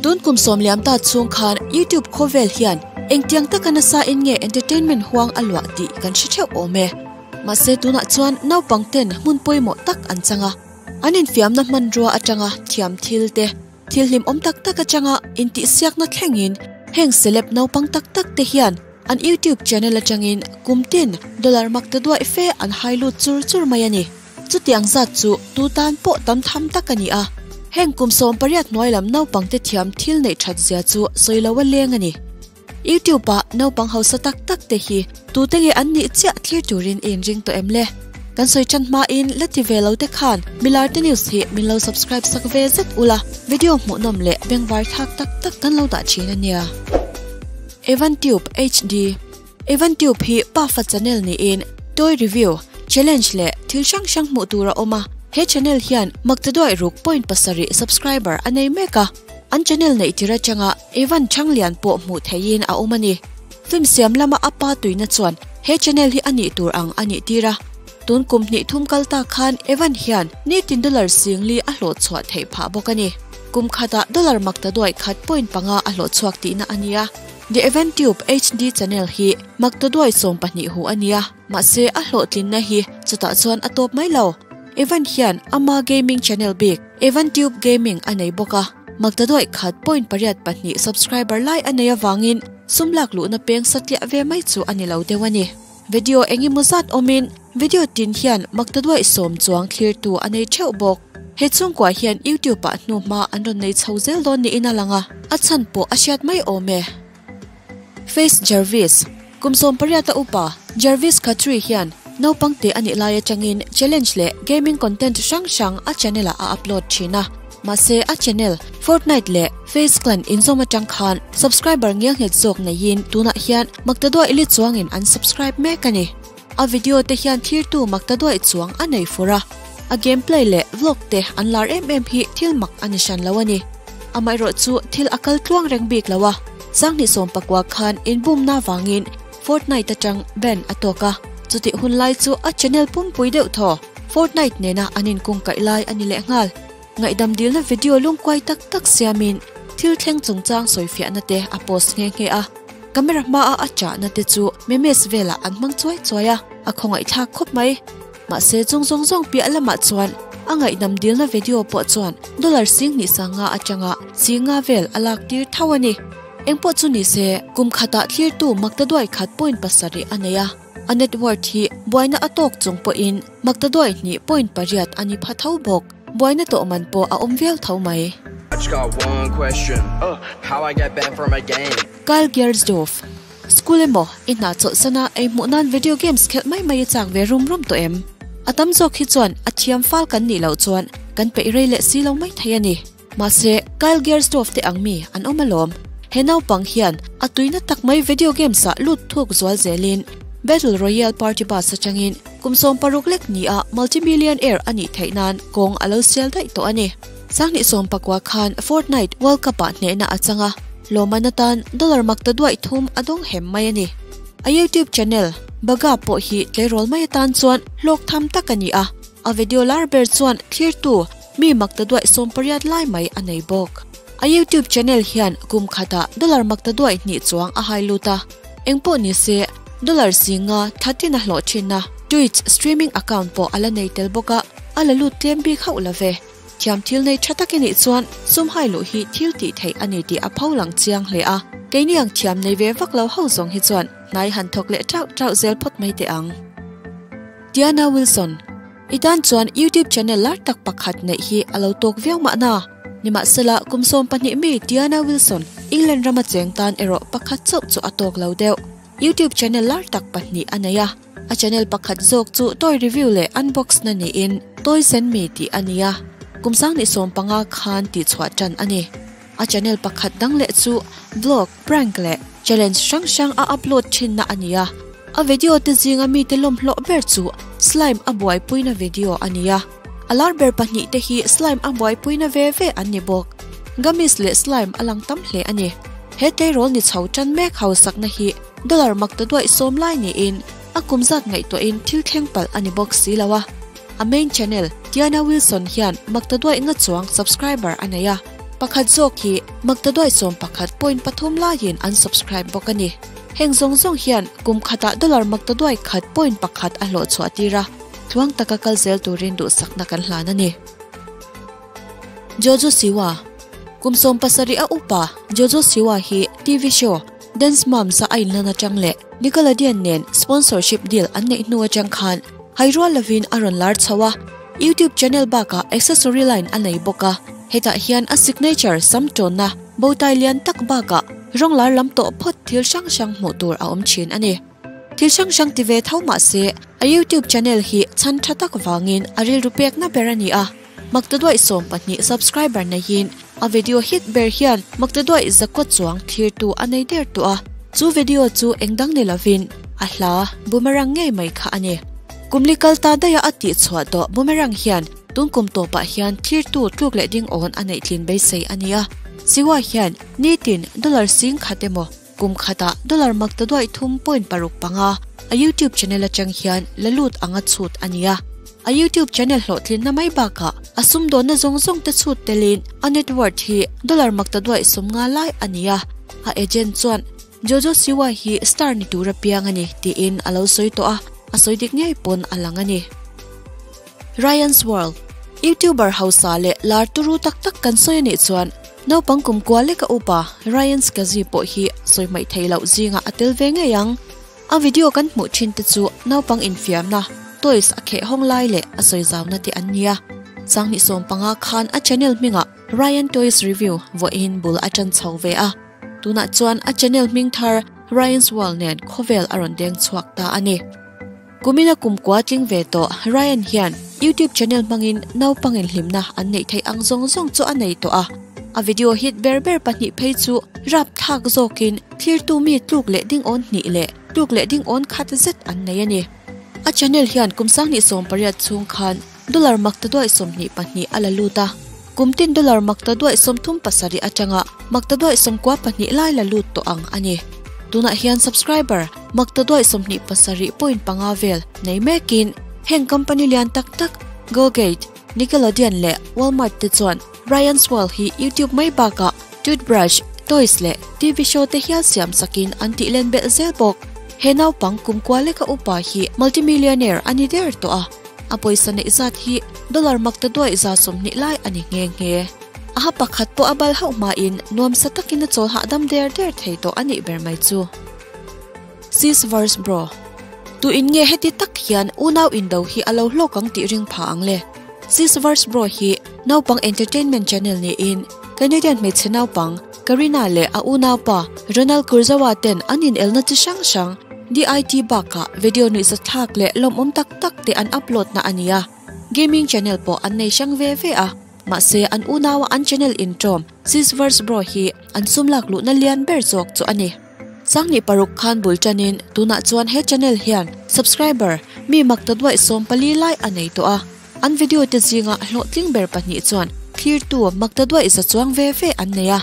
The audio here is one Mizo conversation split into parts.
Tun kum sawm liam ta chhung khan YouTube khawvel hian engtiang taka nasa in nge entertainment huang a luah tih kan hre theuh awm e. Mahse tunah chuan naupang ten hmun pawimawh tak an chang a, an infiamna hmanrua atanga thiam thil te, thil hlimawm tak tak atanga intihsiakna thlengin heng celeb naupang tak tak te hian an YouTube channel atangin kum tin dollar mak ta duaih fe an hai lut chur chur mai a ni. Chutiang zat chu tu tan pawh tam tham tak a ni a, heng kum 18 hnuai lam naupangte thiam thil neih that zia chu sawi lo a leng a ni. YouTube ah naupang hausa tak tak te hi tute nge an nih chiah thlir turin i inring tawh em le? Kan sawi tan hmain la ti ve lo te khan Milarte News hi min lo subscribe sak ve zet ula, video hmuhnawm leh bengvar thlak tak tak kan lo dah thin a nia. Evan Tube HD Evan Tube hi pafa channel niin toy review, challenge leh thil hrang hrang hmuh tur a awm a. He channel hian maktaduaih ruk point pasarih subscriber a nei mek a. An channel neih tir atanga Evan Thanglian pawh hmuh theihin a awm a ni. Film siam lama a pa tuina chuan he channel hi a nih tur ang a nih tir a. Tun kum hnih thum kal ta khan Evan hian nitin dollar 40 a hlawh chhuah theih phah bawk a ni. Kum khatah dollar maktaduaih khat point panga a hlawh chhuak tihna a ni a. The Evan Tube HD channel hi maktaduaih 12 hu a ni a, mahse a hlawhtlinna hi chutah chuan a tawp mai lo. Evan hian ama gaming channel bik Evan Tube Gaming a nei bawk a, maktaduaih khat point pariat pahnih subscriber lai a nei avangin sum lak luhna peng satliah ve mai chu a ni lo deuh a ni. Video engemaw zat awmin video tin hian maktaduaih 10 chuang thlirtu a nei theuh bawk. He chhungkua hian YouTube ah hnu hma an rawn nei chho zel dawn niin a lang a, a chhan pawh a hriat mai awm e. Face Jarvis Kum 18 a upa Jarvis Khatri hian naupang te a nih lai atangin challenge leh gaming content hrang hrang a channel ah a upload thin a. Mahse a channel Fortnite leh FaZe Clan inzawm atang khan subscriber ngial nghet zawk neiin tunah hian maktaduaih li chuangin an subscribe mek a ni. A video te hian thlirtu maktaduaih chuang a nei fur a. A gameplay leh vlog te an lar em em hi thil mak a ni hran lo a ni. Amaherawh chu thil a kal tluang reng bik lo a. 2019 khan inbumna vangin Fortnite atang ban a tawk a. Chutih hun lai chu a channel pumpui deuh thaw Fortnite nena an inkung kaih lai a ni leh nghal. Ngaihdam dilna video lungkuai tak tak siamin thil thleng chungchang sawifiahna te a post nghe nghe a. Camera hmaa a chahna te chu memes velah an hmang chuai chuai a, a khawngaihthlak khawp mai. Mahse chung zawng zawng piah lamah chuan a ngaihdam dilna video pawh chuan dollar 25,000 atanga 50 vel a lak tir tho a ni. Engpawh chu ni se kum khatah thlirtu maktaduaih khat point pasarih a nei a. A net worth hi buaina a tawk chung pawhin maktaduaih hnih point pariat a ni pha tho bawk. Buaina tawh man pawh a awm viau tho mai. I just got one question. How I get banned from a game? Kyle Giersdorf School emaw i hna chawlhsana ei hmuh nan video games khelh mai mai i chak ve rum rum tawh em? A tam zawk hi chuan a thiam fal kan nih loh chuan kan peih rei leh si lo mai thei a ni. Mahse Kyle Giersdorf te ang mi an awm alawm. He naupang hian a tuina tak mai video games ah lut thuk zual zelin Battle Royale Party Bus atangin kum 16 lek ni a multi-millionaire a nih theih nan kawng a lo sial daih tawh a ni. 2019 khan Fortnite World Cup ah hnehna a chang a, lawmman atan dollar maktaduaih thum a dawng hem mai a ni. A YouTube channel Baga pawh hi tleirawl mai atan chuan hlawk tham tak a ni a, a video lar ber chuan thlirtu mi maktaduaih 18 lai mai a nei bawk. A YouTube channel hian kum khatah dollar maktaduaih hnih chuang a hai lut a, engpawh ni se dollar 50 thatin a hlawh thin a, Twitch streaming account pawh a la nei tel bawk a, a la lut tlem bik hauh love. Thiam thil nei tha tak i nih chuan sum hai luh hi thil tih theih a ni tih a pho lang chiang hle a. Keini ang thiam nei ve vak lo ho zawng hi chuan hnai han thawk leh tauh tauh zel phawt mai teh ang. Tiana Wilson I tan chuan YouTube channel lar tak pakhat neih hi a lo tawk viau mahna. Nimahsela kum 12 mi Tiana Wilson England rama cheng tan erawh pakhat chauh chu a tawk lo deuh. YouTube channel lar tak pahnih a nei a. A channel pakhat zawk chu toy review leh unbox na niin Toy Send Me tih a ni a. Kum 2015 khan tih chhuah tan a ni. A channel pakhat dang leh chu vlog, prank leh challenge hrang hrang a upload thin na a ni a. A video te zinga mi te lawm hlawh ber chu slime a buaipuina video a ni a. A lar ber pahnih te hi slime a buaipuina ve ve an ni bawk. Gummies leh slime a lang tam hle a ni. He tleirawl ni chho tan mek hausakna hi dollar maktaduaih 10 lai niin a kum zat ngaihtuahin thil thleng palh a ni bawk si lo a. A main channel Tiana Wilson hian maktaduaih nga chuang subscriber a nei a. Pakhat zawk hi maktaduai 11 point pathum laiin an subscribe bawk a ni. Heng zawng zawng hian kum khatah dollar maktaduai khat point pakhat a hlawh chhuah tir a, tluang taka kal zel turin duhsakna kan hlan a ni. Jojo Siwa Kum 17 a upa Jojo Siwa hi TV show Dance Moms a a inlan atang leh Nickelodeon nen sponsorship deal an neih hnu atang khan hairual lovin a rawn lar chho a, YouTube channel bakah accessory line a nei bawk a, hetah hian a signature sam tawnna bow tie lian tak bakah rawng lar lam tawh phawt thil hrang hrang hmuh tur a awm thin a ni. Thil hrang hrang ti ve tho mah se a YouTube channel hi chhan tha tak vangin a rilru pekna ber a ni a, Maktaduaih 12 subscriber neihin a video hit ber hian Maktaduaih zakua chuang thlirtu a nei der tawh a, chu video chu engdang ni lovin a hla boomerang ngei mai kha a ni. Kumli kal ta daih a a tih chhuah tawh boomerang hian tun kum tawpah hian thlirtu tluk leh ding awn a neih tlin beisei a ni a, Siwa hian nitin dollar 10,000 emaw Kum khatah dollar maktaduaih thum point paruk panga a YouTube channel atang hian la lut anga chhut a ni a. A YouTube channel hlawhtlinna mai bakah a sumdawnna zawng zawng te chhut telin a net worth hi dollar maktaduaih 50 lai a ni a. A agent chuan Jojo Siwa hi star ni tura piang a ni tiin a lo sawi tawh a, a sawi dik ngei pawn a lang a ni. Ryan's World YouTuber hausa leh lar turu tak tak kan sawi a nih chuan Naupang kumkua leka upa Ryan Skazi pawh hi sawi hmaih theih loh zingah a tel ve ngei ang. A video kan hmuh thin te chu naupang infiamna, toys a kheh hawng lai leh a sawi zauna te an nia. Sanghnih 15 khan a channel hmingah Ryan Toys Review vawiin bul a tan chho ve a. Tunah chuan a channel hming thar Ryan's World nen khawvel a rawn deng chhuak ta a ni. Kumina kumkua tling ve tawh Ryan hian YouTube channel hmangin naupang inhlimna an neih theih ang zawng zawng chu a nei tawh a. A video hit ber ber pahnih phei chu rap thlak zawkin thlirtu mi tluk leh ding awn hnih leh tluk leh ding awn khat zet an nei a ni. A channel hian kum 2018 chhung khan dollar maktaduaih 22 a la lut a. Kum tin dollar maktaduaih 37 atanga maktaduaih 92 lai la lut tawh ang a ni. Tunah hian subscriber maktaduaih 27 point panga vel nei mekin heng company lian tak tak Colgate, Nickelodeon leh Walmart te chuan Ryan's World hi YouTube mai bakah toothbrush, toys leh TV show te hial siam sakin an tih len belh zel bawk. He naupang kumkua leka upa hi multimillionaire a ni der tawh a. A pawisa neih zat hi dollar maktaduaih 120 lai a ni nghe nghe. A ha pakhat pawh a bal hauh hmain nuamsa takin a chawl hahdam der der thei tawh a nih ber mai chu. Sis vs Bro Tu in nge heti tak hian unau indo hi a lo hlawk ang tih ring pha ang le. Sis vs Bro hi naupang entertainment channel niin Canadian hmeichhe naupang Karina leh a unaupa Ronald Kurzawa ten an inelna chi hrang hrang DIT bakah video nuihzathlak leh lawmawm tak tak te an upload na a ni a. Gaming channel pawh an nei hrang ve ve a, mahse an unaua an channel intawm Sis vs Bro hi an sum lak luhna lian ber zawk chu a ni. 2006 khan bul tanin tunah chuan he channel hian subscriber mi maktaduaih 14 lai a nei tawh a. An video te zinga hlawhtling ber pahnih chuan thlirtu maktaduaih za chuang ve ve an nei a.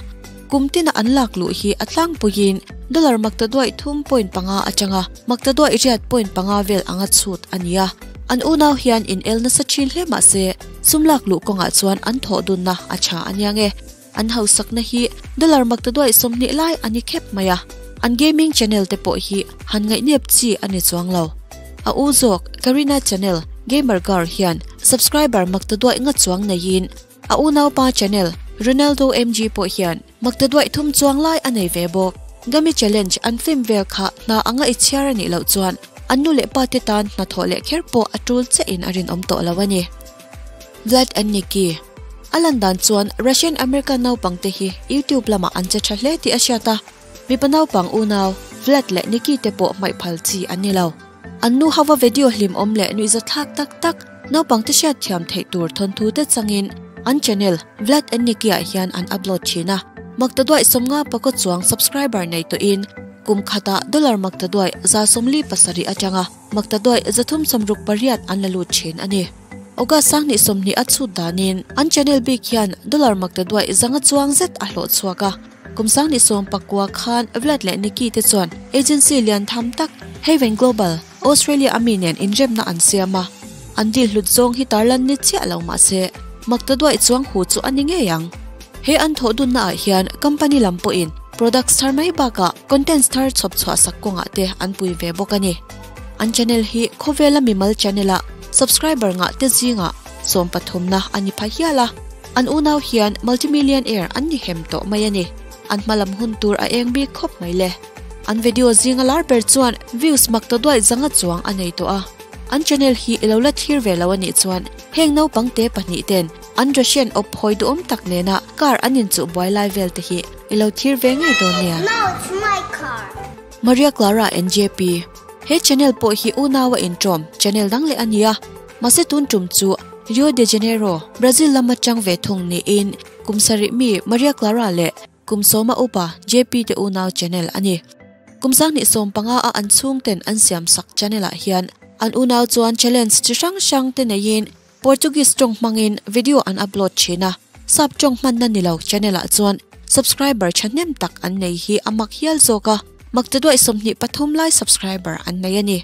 Kum tina an lak luh hi a tlangpuiin dollar maktaduaih thum point panga atanga maktaduaih riat point panga vel anga chhut a ni a. An unau hian in el nasa thin hle mah se sum lak luh kawngah chuan an thawh dunna a tha a nia nge. An hausakna hi dollar maktaduaih 20 lai a ni khep mai a. An gaming channel te pawh hi han ngaihnep chi a ni chuang lo. A u zawk Karina channel Gamer Girl hian subscriber maktaduaih nga chuang neiin a unaupa channel Ronaldo MG pawh hian maktaduaih thum chuang lai a nei ve bawk. Gummy challenge an film vel kha hna anga i chhiar a nih loh chuan an nu leh pa te tan hnathawh leh kher pawh a tul chiahin a rinawm tawh lo a ni. Vlad and Niki A lan dan chuan Russian American naupang te hi YouTube lamah an che tha hle tih a hriat a. Mipa naupang unau Vlad leh Niki te pawh hmaih phal chi an ni lo. An nu hova video hlim awm leh nuihzathlak tak tak naupang te hriat thiam theih tur thawnthu te changin an channel Vlad and Niki ah hian an upload thin a. Maktaduaih 50 pakaw chuang subscriber nei tawhin kum khatah dollar maktaduaih 147 atanga maktaduaih 368 an la lut thin a ni. August 2020 a chhut danin an channel bik hian dollar maktaduaih 500 chuang zet a hlawh chhuak a. Kum 2019 khan Vlad leh Niki te chuan agency lian tham tak Haven Global, Australia ami nen inremna an siam a. An deal hlut zawng hi tarlan ni chiah lo mah se maktaduaih chuang hu chu a ni ngei ang. He an thawh dunna ah hian company lam pawhin products thar mai bakah contents thar chhawp chhuah sak kawngah te an pui ve bawk a ni. An channel hi khawvela mimal channel ah subscriber ngah te zingah sawmpathumna a ni pha hial a, an unau hian multimillionaire an ni hem tawh mai a ni. An hmalam hun tur a eng bik khawp mai le. An video zinga lar ber chuan views mak ta duai zanga chuang a nei tawh a. An channel hi i lo la thlir ve lo a nih chuan heng naupang te pahnih ten an Russian awp hawi duhawm tak nena car an inchuh buai lai vel te hi i lo thlir ve ngei dawn nia. Maria Clara NJP He channel pawh hi unaua intawm channel dang leh a ni a, mahse tun tum chu Rio de Janeiro, Brazil lama chang ve thung niin kum sarih mi Maria Clara leh kum sawma upa JP te unau channel a ni. Kum sanghnih sawm panga a an chhungten an siam sak channel ah hian an unau chuan challenge chi hrang hrang te neiin Portuguese tawng hmangin video an upload thin a, sap tawng hmanna ni lo channel ah chuan subscriber thahnem tak an nei hi a mak hial zawk a, maktaduaih 23 lai subscriber an nei a ni.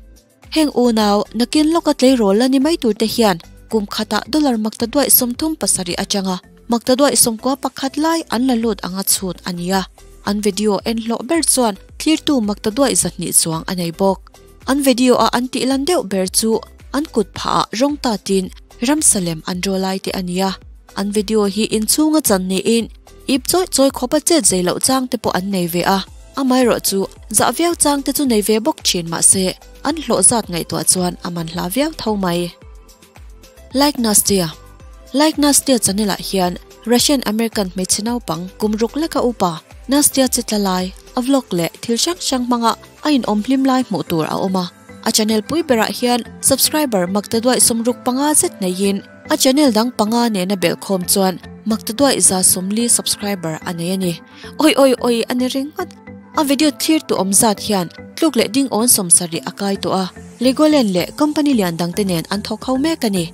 Heng unau, nakin lawka tleirawl la ni mai tur te hian kum khatah dollar maktaduaih 37 atanga maktaduaih 91 lai an la lut anga chhut a ni a, an video en hlawh ber chuan thlirtu maktaduaih 200 chuang a nei bawk. An video a an tih lan deuh ber chu an kut phah ah rawng tatin ramsa lem an draw lai te a ni a, an video hi inchhunga chan niin ip chawi chawi khawpa chet zei loh chang te pawh an nei ve a, amaherawh chu zah viau chang te chu nei ve bawk thin mahse an hlawh zat ngaihtuah chuan a man hla viau tho mai. Like Nastia Like Nastia channel ah hian Russian American hmeichhe naupang kum ruk leka upa Nastia che tla lai a vlog leh thil hrang hrang hmanga a inawm hlim lai hmuh tur a awm a. A channel pui berah hian subscriber maktaduaih 65 zet neiin a channel dang panga nena belhkhawm chuan maktaduaih 140 subscriber a nei a ni. Oi oi oi a ni ringawt. A video thlir tu awm zat hian tluk leh ding awn 70 a kai tawh a, Legoland leh company lian dangte nen an thawk ho mek a ni.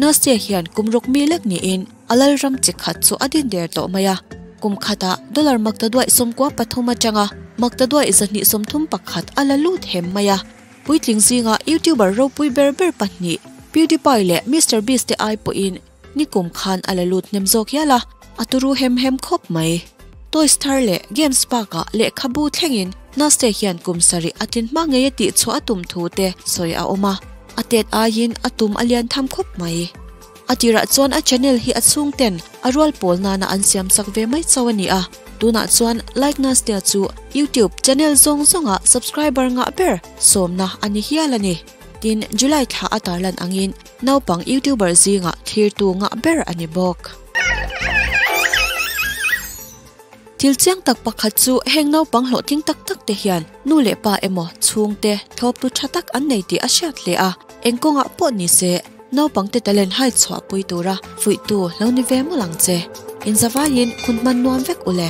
Nastia hian kum ruk mi lek niin a lalram chi khat chu a din der tawh mai a, kum khatah dollar maktaduaih 93 atanga maktaduaih 231 a la lut hem mai a. Puitling zinga YouTuber ropui ber ber pahnih PewDiePie leh Mister Beast te ai pawhin nikum khan a la lut hnem zawk hial a, a turu hem hem khawp mai. Toys thar leh games bakah lehkhabu thlengin Nastia hian kum sarih a tlin hma ngei a tih chhuah a tum thu te sawi a awm a. A tet aiin a tum a lian tham khawp mai. A tirah chuan a channel hi a chhungten a rual pawl nana an siam sak ve mai chauh a ni a, tunah chuan Like Nastia chu YouTube channel zawng zawnga subscriber ngah ber sawmna a ni hial a ni. Tin, July thla a tarlan angin naupang YouTuber zingah thlirtu ngah ber a ni bawk. Thil chiang tak pakhat chu heng naupang hlawhtling tak tak te hian nu leh pa emaw chhungte thlawptu tha tak an nei tih a hriat hle a, eng kawngah pawh ni se naupangte talent hai chhuahpui tura fuihtu lo ni ve mawlh ang che. Inzavaiin khun hman nuam vek u le.